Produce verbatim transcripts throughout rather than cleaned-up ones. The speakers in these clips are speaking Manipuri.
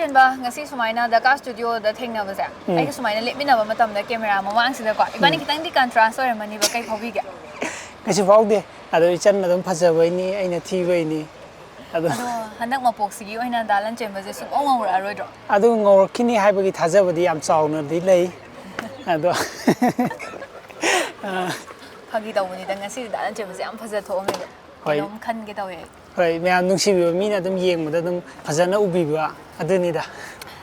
ꯆꯦꯟꯕ, ꯉꯁꯤ ꯁꯨꯃꯥꯏꯅ ꯗꯀꯥ ꯁ꯭ꯇꯨꯗꯤꯑꯣꯗ ꯊꯦꯡꯅꯕꯁꯦ, ꯎꯝ꯫ ꯑꯩꯒ ꯁꯨꯃꯥꯏꯅ ꯂꯦꯞꯃꯤꯟꯅꯕ ꯃꯇꯝꯗ ꯀꯦꯃꯦꯔꯥ ꯃꯃꯥꯡꯁꯤꯗꯀꯣ, ꯏꯕꯥꯅꯤ ꯎꯝ꯫ ꯈꯤꯇꯪꯗꯤ ꯀꯟꯇ꯭ꯔꯥꯁ ꯑꯣꯏꯔꯝꯃꯅꯤꯕ, ꯀꯩ ꯐꯥꯎꯕꯤꯒꯦ? ꯀꯩꯁꯨ ꯐꯥꯎꯗꯦ꯫ ꯑꯗꯣ ꯏꯆꯟ ꯑꯗꯨꯝ ꯐꯖꯕꯩꯅꯤ, ꯑꯩꯅ ꯊꯤꯕꯩꯅꯤ꯫ ꯑꯗꯣ ꯑꯗꯣ ꯍꯟꯗꯛ ꯃꯄꯣꯛꯁꯤꯒꯤ ꯑꯣꯏꯅ ꯗꯥ ꯂꯟꯆꯦꯟꯕꯁꯦ ꯁꯨꯡꯉꯧ ꯉꯧꯔꯛꯑꯔꯣꯏꯗ꯭ꯔꯣ? ꯑꯗꯨ ꯉꯧꯔꯛꯈꯤꯅꯤ ꯍꯥꯏꯕꯒꯤ ꯊꯥꯖꯕꯗꯤ ꯌꯥꯝ ꯆꯥꯎꯅꯗꯤ ꯂꯩ꯫ ꯑꯗꯣ ꯑ, ꯐꯥꯒꯤ ꯇꯧꯕꯅꯤꯗ, ꯉꯁꯤꯗꯤ ꯗꯥ ꯂꯟꯆꯦꯟꯕꯁꯦ ꯌꯥꯝ ꯐꯖ ꯊꯣꯛꯑꯝꯃꯦꯕ꯫ ꯍꯣꯏ꯫ ꯀꯩꯅꯣꯝ ꯈꯟꯒꯦ ꯇꯧꯋꯦ ꯑꯩ꯫ ꯍꯣꯏ, ꯃꯌꯥꯝ ꯅꯨꯡꯁꯤꯕꯤꯕ, ꯃꯤꯅ ꯑꯗꯨꯝ ꯌꯦꯡꯕꯗ ꯑꯗꯨꯝ ꯐꯖꯅ ꯎꯕꯤꯕ, ꯑꯗꯨꯅꯤꯗ꯫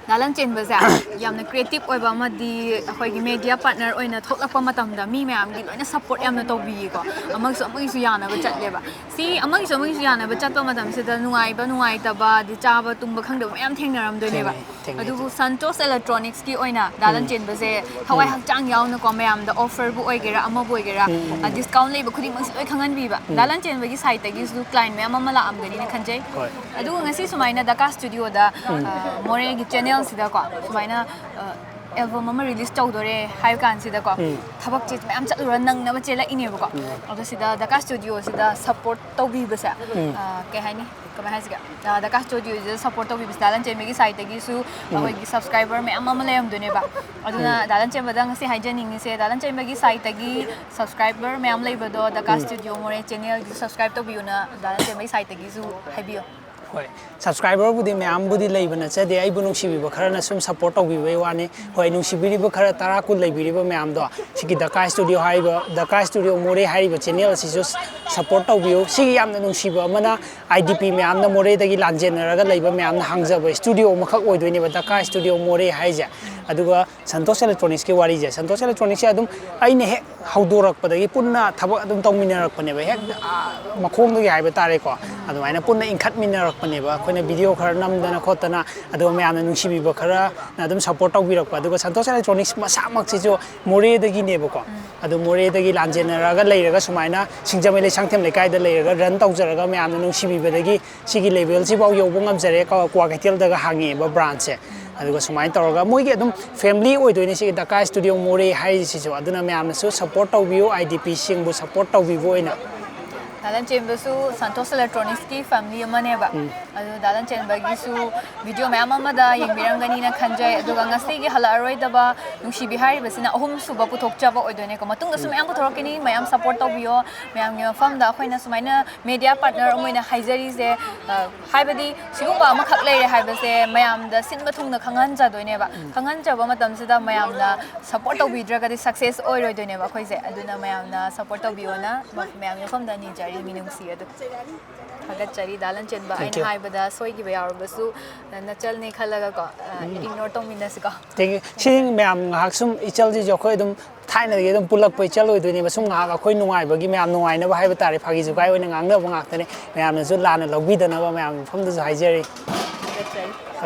ꯗꯥ ꯂꯟꯆꯦꯟꯕꯁꯦ ꯌꯥꯝꯅ ꯀ꯭ꯔꯤꯌꯦꯇꯤꯞ ꯑꯣꯏꯕ ꯑꯃꯗꯤ ꯑꯩꯈꯣꯏꯒꯤ ꯃꯦꯗꯤꯌꯥ ꯄꯥꯔꯠꯅꯔ ꯑꯣꯏꯅ ꯊꯣꯛꯂꯛꯄ ꯃꯇꯝꯗ ꯃꯤ ꯃꯌꯥꯝꯒꯤ ꯂꯣꯏꯅ ꯁꯄꯣꯔꯠ ꯌꯥꯝꯅ ꯇꯧꯕꯤꯌꯦꯀꯣ꯫ ꯑꯃꯒꯤꯁꯨ ꯑꯃꯒꯤꯁꯨ ꯌꯥꯅꯕ ꯆꯠꯂꯦꯕ꯫ ꯁꯤ ꯑꯃꯒꯤꯁꯨ ꯑꯃꯒꯤꯁꯨ ꯌꯥꯅꯕ ꯆꯠꯄ ꯃꯇꯝꯁꯤꯗ ꯅꯨꯡꯉꯥꯏꯕ, ꯅꯨꯡꯉꯥꯏꯇꯕ, ꯑꯗꯩ ꯆꯥꯕ ꯇꯨꯝꯕ ꯈꯪꯗꯕ ꯃꯌꯥꯝ ꯊꯦꯡꯅꯔꯝꯗꯣꯏꯅꯦꯕ꯫ ꯊꯦꯡꯅꯩ, ꯊꯦꯡꯅꯩ꯫ ꯑꯗꯨꯕꯨ ꯁꯟꯇꯣꯁ ꯏꯂꯦꯛꯇ꯭ꯔꯣꯅꯤꯛꯁꯀꯤ ꯑꯣꯏꯅ ꯗꯥ ꯎꯝ꯫ ꯂꯟꯆꯦꯟꯕꯁꯦ ꯊꯋꯥꯏ ꯎꯝ꯫ ꯍꯛꯆꯥꯡ ꯌꯥꯎꯅꯀꯣ, ꯃꯌꯥꯝꯗ ꯑꯣꯐꯔꯕꯨ ꯑꯣꯏꯒꯦꯔꯥ, ꯑꯃꯕꯨ ꯑꯣꯏꯒꯦꯔꯥ, ꯎꯝ, ꯎꯝ, ꯑ, ꯎꯝ꯫ ꯗꯤꯁꯀꯥꯎꯟ ꯂꯩꯕ ꯈꯨꯗꯤꯡꯃꯛꯁꯦ ꯂꯣꯏ ꯈꯪꯍꯟꯕꯤꯕ꯫ ꯎꯝ꯫ ꯗꯥ ꯂꯟꯆꯦꯟꯕꯒꯤ ꯁꯥꯏꯠꯇꯒꯤꯁꯨ ꯀ꯭ꯂꯥꯏꯟ ꯃꯌꯥꯝ ꯑꯃ ꯂꯥꯛꯑꯝꯒꯅꯤꯅ ꯈꯟꯖꯩ꯫ ꯍꯣꯏ꯫ ꯑꯗꯨꯒ ꯉꯁꯤ ꯁꯨꯃꯥꯏꯅ ꯗꯀꯥ ꯁ꯭ꯇꯨꯗꯤꯑꯣꯗ, ꯎꯝ꯫ ꯑ, ꯃꯣꯔꯦꯒꯤ ꯆꯦꯅꯦꯜꯁꯤꯗꯀꯣ ꯁꯨꯃꯥꯏꯅ, ꯑ, ꯑꯦꯜꯕꯝ ꯑꯃ ꯔꯤꯂꯤꯁ ꯇꯧꯗꯣꯔꯦ ꯍꯥꯏꯕ ꯀꯥꯟꯁꯤꯗꯀꯣ, ꯎꯝ꯫ ꯊꯕꯛꯁꯦ ꯃꯌꯥꯝ ꯆꯠꯂꯨꯔ ꯅꯪꯅꯕ ꯆꯦꯜꯂꯛꯏꯅꯦꯕꯀꯣ꯫ ꯎꯝ꯫ ꯑꯗꯣ ꯁꯤꯗ ꯗꯀꯥ ꯁ꯭ꯇꯨꯗꯤꯑꯣꯁꯤꯗ ꯁꯄꯣꯔꯠ ꯇꯧꯕꯤꯕꯁꯦ, ꯎꯝ꯫ ꯑ, ꯀꯩ ꯍꯥꯏꯅꯤ? ꯀꯃꯥꯏ ꯍꯥꯏꯁꯤꯒꯦ? ꯑ, ꯗꯀꯥ ꯁ꯭ꯇꯨꯗꯤꯑꯣꯁꯤꯗ ꯁꯄꯣꯔꯠ ꯇꯧꯕꯤꯕꯁꯦ ꯗꯥ ꯂꯟꯆꯦꯟꯕꯒꯤ ꯁꯥꯏꯠꯇꯒꯤꯁꯨ ꯎꯝ꯫ ꯑꯩꯈꯣꯏꯒꯤ ꯁꯕꯁꯀ꯭ꯔꯥꯏꯕꯔ ꯃꯌꯥꯝ ꯑꯃ ꯂꯩꯔꯝꯗꯣꯏꯅꯦꯕ꯫ ꯑꯗꯨꯅ ꯎꯝ꯫ ꯗꯥ ꯂꯟꯆꯦꯟꯕꯗ ꯉꯁꯤ ꯍꯥꯏꯖꯅꯤꯡꯉꯤꯁꯦ, ꯗꯥ ꯂꯟꯆꯦꯟꯕꯒꯤ ꯁꯥꯏꯠꯇꯒꯤ ꯁꯕꯁꯀ꯭ꯔꯥꯏꯕꯔ ꯃꯌꯥꯝ ꯂꯩꯕꯗꯣ ꯗꯀꯥ ꯎꯝ꯫ ꯁ꯭ꯇꯨꯗꯤꯑꯣ ꯃꯣꯔꯦ ꯆꯦꯅꯦꯜꯒꯤꯁꯨ ꯁꯕꯁꯀ꯭ꯔꯥꯏꯕ ꯇꯧꯕꯤꯌꯨꯅ ꯗꯥ ꯂꯟꯆꯦꯟꯕꯒꯤ ꯁꯥꯏꯠꯇꯒꯤꯁꯨ ꯍꯥꯏꯕꯤꯌꯨ꯫ ꯍꯣꯏ, ꯁꯕꯁꯀ꯭ꯔꯥꯏꯕꯔꯕꯨꯗꯤ ꯃꯌꯥꯝꯕꯨꯗꯤ ꯂꯩꯕ ꯅꯠꯆꯗꯦ, ꯑꯩꯕꯨ ꯅꯨꯡꯁꯤꯕꯤꯕ ꯈꯔꯅ ꯁꯨꯝ ꯁꯄꯣꯔꯠ ꯇꯧꯕꯤꯕꯩ ꯋꯥꯅꯤ꯫ ꯍꯣꯏ, ꯅꯨꯡꯁꯤꯕꯤꯔꯤꯕ ꯈꯔ ꯇꯔꯥ ꯀꯨꯟ ꯂꯩꯕꯤꯔꯤꯕ ꯃꯌꯥꯝꯗꯣ, ꯁꯤꯒꯤ ꯗꯀꯥ ꯁ꯭ꯇꯨꯗꯤꯑꯣ ꯍꯥꯏꯔꯤꯕ, ꯗꯀꯥ ꯁ꯭ꯇꯨꯗꯤꯑꯣ ꯃꯣꯔꯦ ꯍꯥꯏꯔꯤꯕ ꯆꯦꯅꯦꯜ ꯑꯁꯤꯁꯨ ꯁꯄꯣꯔꯠ ꯇꯧꯕꯤꯌꯨ꯫ ꯁꯤꯒꯤ ꯌꯥꯝꯅ ꯅꯨꯡꯁꯤꯕ ꯑꯃꯅ, ꯑꯥꯏ ꯗꯤ ꯄꯤ ꯃꯌꯥꯝꯅ, ꯃꯣꯔꯦꯗꯒꯤ ꯂꯥꯟꯖꯦꯟꯅꯔꯒ ꯂꯩꯕ ꯃꯌꯥꯝꯅ ꯍꯥꯡꯖꯕ ꯁ꯭ꯇꯨꯗꯤꯑꯣ ꯑꯃꯈꯛ ꯑꯣꯏꯗꯣꯏꯅꯦꯕ ꯗꯀꯥ ꯁ꯭ꯇꯨꯗꯤꯑꯣ ꯃꯣꯔꯦ ꯍꯥꯏꯁꯦ꯫ ꯑꯗꯨꯒ ꯁꯟꯇꯣꯁ ꯏꯂꯦꯛꯇ꯭ꯔꯣꯅꯤꯛꯁꯀꯤ ꯋꯥꯔꯤꯁꯦ, ꯁꯟꯇꯣꯁ ꯏꯂꯦꯛꯇ꯭ꯔꯣꯅꯤꯛꯁꯦ ꯑꯗꯨꯝ ꯑꯩꯅ ꯍꯦꯛ ꯍꯧꯗꯣꯔꯛꯄꯗꯒꯤ ꯄꯨꯟꯅ ꯊꯕꯛ ꯑꯗꯨꯝ ꯇꯧꯃꯤꯟꯅꯔꯛꯄꯅꯦꯕ, ꯍꯦꯛ, ꯑꯥ, ꯃꯈꯣꯡꯗꯒꯤ ꯍꯥꯏꯕ ꯇꯥꯔꯦꯀꯣ꯫ ꯑꯗꯨꯃꯥꯏꯅ ꯄꯨꯟꯅ ꯏꯟꯈꯠꯃꯤꯟꯅꯔꯛꯄꯅꯦꯕ꯫ ꯑꯩꯈꯣꯏꯅ ꯚꯤꯗꯤꯑꯣ ꯈꯔ ꯅꯝꯗꯅ ꯈꯣꯠꯇꯅ, ꯑꯗꯨꯒ ꯃꯌꯥꯝꯅ ꯅꯨꯡꯁꯤꯕꯤꯕ ꯈꯔꯅ ꯑꯗꯨꯝ ꯁꯄꯣꯔꯠ ꯇꯧꯕꯤꯔꯛꯄ꯫ ꯑꯗꯨꯒ ꯁꯟꯇꯣꯁ ꯏꯂꯦꯛꯇ꯭ꯔꯣꯅꯤꯛꯁ ꯃꯁꯥꯃꯛꯁꯤꯁꯨ ꯃꯣꯔꯦꯗꯒꯤꯅꯦꯕꯀꯣ꯫ ꯑꯗꯨ ꯃꯣꯔꯦꯗꯒꯤ ꯂꯥꯟꯖꯦꯟꯅꯔꯒ ꯂꯩꯔꯒ ꯁꯨꯃꯥꯏꯅ ꯁꯤꯡꯖꯃꯩ ꯂꯩꯁꯥꯡꯊꯦꯝ ꯂꯩꯀꯥꯏꯗ ꯂꯩꯔꯒ ꯔꯟ ꯇꯧꯖꯔꯒ ꯃꯌꯥꯝꯅ ꯅꯨꯡꯁꯤꯕꯤꯕꯗꯒꯤ ꯁꯤꯒꯤ ꯂꯦꯚꯦꯜꯁꯤꯐꯥꯎ ꯌꯧꯕ ꯉꯝꯖꯔꯦ, ꯀ-, ꯀ꯭ꯋꯥꯀꯩꯊꯦꯜꯗꯒ ꯍꯥꯡꯉꯛꯑꯦꯕ ꯕ꯭ꯔꯥꯟꯁꯁꯦ꯫ ꯑꯗꯨꯒ ꯁꯨꯃꯥꯏꯅ ꯇꯧꯔꯒ ꯃꯣꯏꯒꯤ ꯑꯗꯨꯝ ꯐꯦꯃꯤꯂꯤ ꯑꯣꯏꯗꯣꯏꯅꯦ ꯁꯤꯒꯤ ꯗꯀꯥ ꯁ꯭ꯇꯨꯗꯤꯑꯣ ꯃꯣꯔꯦ ꯍꯥꯏꯔꯤꯁꯤꯁꯨ꯫ ꯑꯗꯨꯅ ꯃꯌꯥꯝꯅꯁꯨ ꯁꯄꯣꯔꯠ ꯇꯧꯕꯤꯌꯨ, ꯑꯥꯏ ꯗꯤ ꯄꯤꯁꯤꯡꯕꯨ ꯁꯄꯣꯔꯠ ꯇꯧꯕꯤꯕ ꯑꯣꯏꯅ꯫ ꯗꯥ ꯂꯟꯆꯦꯟꯕꯁꯨ ꯁꯟꯇꯣꯁ ꯏꯂꯦꯛꯇ꯭ꯔꯣꯅꯤꯛꯁꯀꯤ ꯐꯦꯃꯤꯂꯤ ꯑꯃꯅꯦꯕ꯫ ꯑꯗꯨ ꯗꯥ ꯂꯟꯆꯦꯟꯕꯒꯤꯁꯨ ꯚꯤꯗꯤꯑꯣ ꯃꯌꯥꯝ ꯑꯃꯗ ꯌꯦꯡꯕꯤꯔꯝꯒꯅꯤꯅ ꯈꯟꯖꯩ꯫ ꯑꯗꯨꯒ ꯉꯁꯤꯒꯤ ꯍꯜꯂꯛꯑꯔꯣꯏꯗꯕ ꯅꯨꯡꯁꯤꯕꯤ ꯍꯥꯏꯔꯤꯕꯁꯤꯅ ꯑꯍꯨꯝꯁꯨꯕ ꯄꯨꯊꯣꯛꯆꯕ ꯑꯣꯏꯗꯣꯏꯅꯦꯀꯣ꯫ ꯃꯇꯨꯡꯗꯁꯨ ꯃꯌꯥꯝ ꯄꯨꯊꯣꯔꯛꯀꯅꯤ, ꯃꯌꯥꯝ ꯁꯞꯄꯣꯔꯠ ꯇꯧꯕꯤꯌꯣ꯫ ꯃꯌꯥꯝꯒꯤ ꯃꯐꯝꯗ ꯑꯩꯈꯣꯏꯅ ꯁꯨꯃꯥꯏꯅ ꯃꯦꯗꯤꯌꯥ ꯄꯥꯔꯠꯅꯔ ꯑꯃ ꯑꯣꯏꯅ ꯍꯥꯏꯖꯔꯤꯁꯦ, ꯑ, ꯍꯥꯏꯕꯗꯤ ꯁꯤꯒꯨꯝꯕ ꯑꯃꯈꯛ ꯂꯩꯔꯦ ꯍꯥꯏꯕꯁꯦ ꯃꯌꯥꯝꯗ ꯁꯤꯟꯕ ꯊꯨꯡꯅ ꯈꯪꯍꯟꯖꯗꯣꯏꯅꯦꯕ꯫ ꯈꯪꯍꯟꯖꯕ ꯃꯇꯝꯁꯤꯗ ꯃꯌꯥꯝꯅ ꯁꯞꯄꯣꯔꯠ ꯇꯧꯕꯤꯗ꯭ꯔꯒꯗꯤ ꯁꯛꯁꯦꯁ ꯑꯣꯏꯔꯣꯏꯗꯣꯏꯅꯦꯕ ꯑꯩꯈꯣꯏꯁꯦ꯫ ꯑꯗꯨꯅ ꯃꯌꯥꯝꯅ ꯁꯞꯄꯣꯔꯠ ꯇꯧꯕꯤꯌꯣꯅ ꯃꯌꯥꯝꯒꯤ ꯃꯐꯝꯗ ꯅꯤꯖꯔꯤ, ꯃꯤꯅꯨꯡꯁꯤ ꯑꯗꯨ꯫ ꯊꯥꯒꯠꯆꯔꯤ ꯗꯥ ꯂꯟꯆꯦꯟꯕ꯫ Thank ꯑꯩꯅ you. ꯍꯥꯏꯕꯗ ꯁꯣꯏꯈꯤꯕ ꯌꯥꯎꯔꯕꯁꯨ, ꯑ, ꯅꯆꯜꯅꯦ ꯈꯜꯂꯒꯀꯣ, ꯑ, ꯏꯒꯅꯣꯔ ꯇꯧꯃꯤꯟꯅꯁꯤꯀꯣ꯫ Thank you. ꯁꯤ ꯃꯌꯥꯝ ꯉꯥꯏꯍꯥꯛ ꯁꯨꯝ ꯏꯆꯜꯁꯤꯁꯨ ꯑꯩꯈꯣꯏ ꯑꯗꯨꯝ ꯊꯥꯏꯅꯗꯒꯤ ꯑꯗꯨꯝ ꯄꯨꯜꯂꯛꯄ ꯏꯆꯜ ꯑꯣꯏꯗꯣꯏꯅꯦꯕ꯫ ꯁꯨꯝ ꯉꯥꯏꯍꯥꯛ ꯑꯩꯈꯣꯏ ꯅꯨꯡꯉꯥꯏꯕꯒꯤ, ꯃꯌꯥꯝ ꯅꯨꯡꯉꯥꯏꯅꯕ ꯍꯥꯏꯕ ꯇꯥꯔꯦ, ꯐꯥꯒꯤ ꯖꯨꯒꯥꯏ ꯑꯣꯏꯅ ꯉꯥꯡꯅꯕ ꯉꯥꯛꯇꯅꯦ꯫ ꯃꯌꯥꯝꯅꯁꯨ ꯂꯥꯟꯅ ꯂꯧꯕꯤꯗꯅꯕ ꯃꯌꯥꯝꯒꯤ ꯃꯐꯝꯗꯁꯨ ꯍꯥꯏꯖꯔꯤ꯫ ꯊꯥꯒꯠꯆꯔꯤ꯫